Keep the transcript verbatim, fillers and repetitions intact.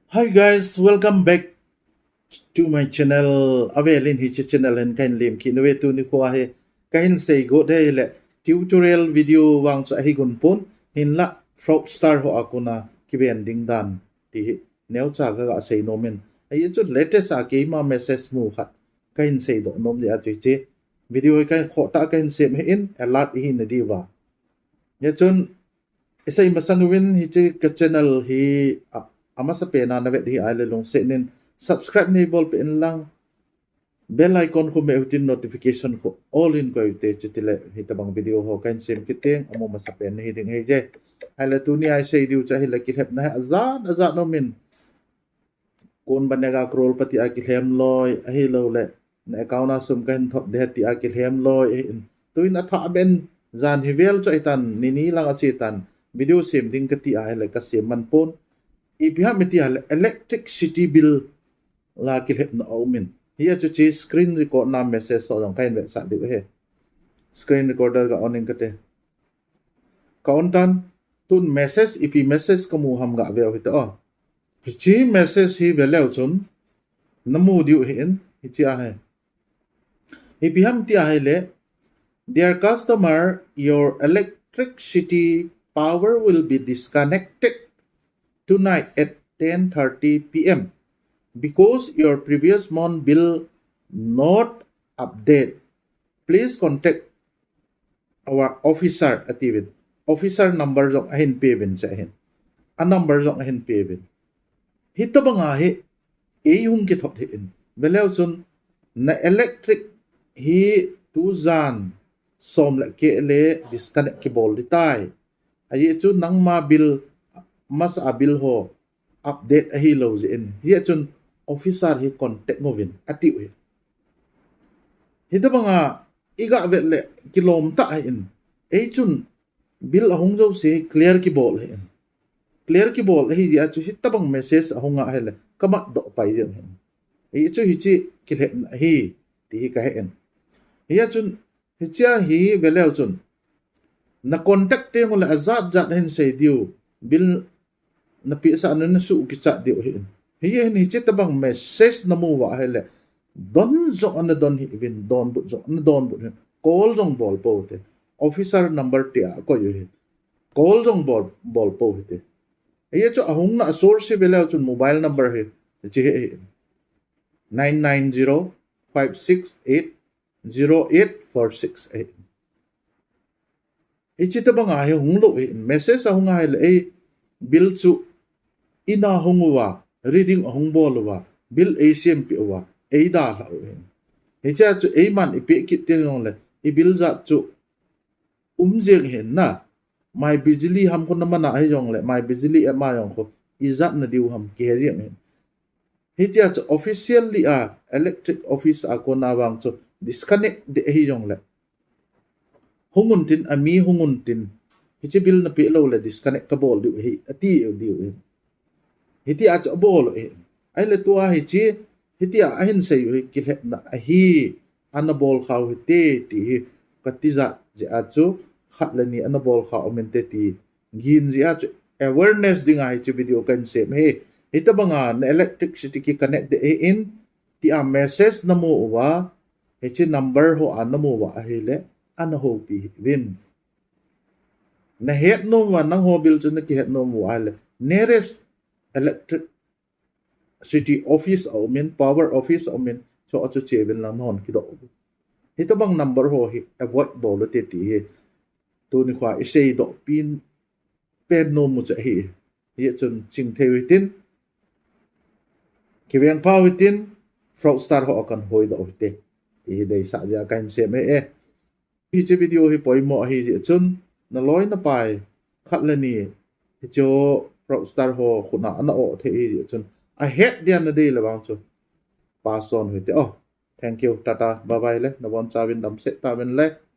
Hi guys, welcome back to my channel. Avelin hiche channel hin kahin lemkit nauve. Tuni khoa hi kahin seigot hi le tutorial video vang chu ahi gonpon, hinla fraudster ho a kona kiven ding dan ti hi neocha kaga seinom in. Ahi chu latest a keima message mu khat kahin seidoh nom jeh a chu hiche video hi kahin khohtah kahin sem ahin, alert ihi nadiuva. Hijeh chun isei masang uvin hiche ka channel hi a, amasapen a navet ahi ahile lungset in subscribe neibolpeh inlang, bell icon khu meh utin notification khu all in koi ute, chutile hitobang video ho kahin sem kit teng amu masapen nahi ding ahije. Ahile tunia isei diu chu ahile kilhepna hi ajat ajat aumin. Kon banega crorepati a kilhem loi, ahiloule na account a sum kahin thot ding tia kilhem loi ahin. Tuin athah beh in jan hivel chu ahitan, nini lang achetan, video sem ding kati ahile kasem manpon. Ipi ham iti ahile electricity bill la kilhepna aumin. Hia chu hiche screen record na message ho jong kahin vetsah diu ahi. Screen recorder ga on in kate. Ka on tan, tun message, ipi message kamu ham gaveu hite o. Hiche message hi veleu chun namu diu ahin, hiche ahi. Ipi ham ti ahile, Dear customer, your electricity power will be disconnected tonight at ten thirty P M because your previous month bill not update. Please contact our officer atiuvin. Officer number jong ahin peuvin, hiche ahin. A number jong ahin peuvin. Hitobanga hi eihung kithot ahin. Veleu chun na electric hi tujan som le keh le disconnect kibol ding tai. Ajeh chu nangma bill, masa a bill ho update ahilou jeh in. Hijeh chun officer hi contact ngouvin atiu ahi. Hitobanga iga vet le kilom tah ahin. Eichun bill ahung jouse hi clear kibol ahin. Clear kibol ahi jeh a chu hitobang message ahung a ahile kamatdoh pai jeng ahin. Hichu hiche kilhepna ahi ti hi kahen. Hia chun hichea hi veleu chun na contact tengule ajat jat ahin sei diu, bill napehsah na nasuh kichat diu ahin. Hia hin hiche tobang message namu uva ahile don jong ana don hih uvin, donbut jong ana donbut hih uvin, call jong bol pou hite. Officer number tia akoi u ahi. Call jong bol, bol pou hite. Hia chu ahungna source hi veleu chun mobile number hi hiche hi ahi, nine nine zero five six eight zero eight four six ahi. Hiche tobanga hi hunglou ahin, message ahung ahile ei bill chu ina hung uva, reading ahung bol uva, bill eisempeh uva, eidalhah u ahin. Hichea chu eiman ipeh kit teng jongle i bill jat chu um jeng ahin na. My Bijli ham khu namana ahijongle My Bijli app ma jong khu ijat nadiu ham kihe jeng ahin. Hitia chu officially a electric office a kona vang chu disconnect ding ahijongle, hung untin, ami hung untin, hiche bill napeh loule disconnect kabol diu ahi ati diu ahin. Hitia chu abol u ahi. Ahile tua hiche, hitia ahin sei u hi kilhepna ahi, ana bolkhau hite ti hi katijat jeh a chu khat le ni ana bolkhau um inte ti gin jeh a chu awareness dinga hiche video kahin sem ahi. Hitobanga na electricity kiconnect ding ahin tia message namu uva, hiche number ho a namu uva ahile ana houpi hih uvin. Nahet nom uva, nangho bill chu nakihet nom uva ahile nearest electricity office aumin, power office aumin, chua chu cheuvin lang nahon kidoh uvin. Hitobang number ho hi avoid bol ute ti hi tuni khoa iseidoh pen, pen nom u chu ahi. Hijeh chun chingthei u hitin, kivengpha u hitin, fraudster ho a kahin hoidoh u hite ti hi deisah jeh a kahin sem ahi e. Hiche video hi poimo ahijeh chun naloi napai khat le ni hiche fraudster ho khut a ana oh thei ahijeh chun ahet dia nadei le vang chu pass on u hite o. Thank you, tata, bye bye le, nabonchauvin damsel tauvin le.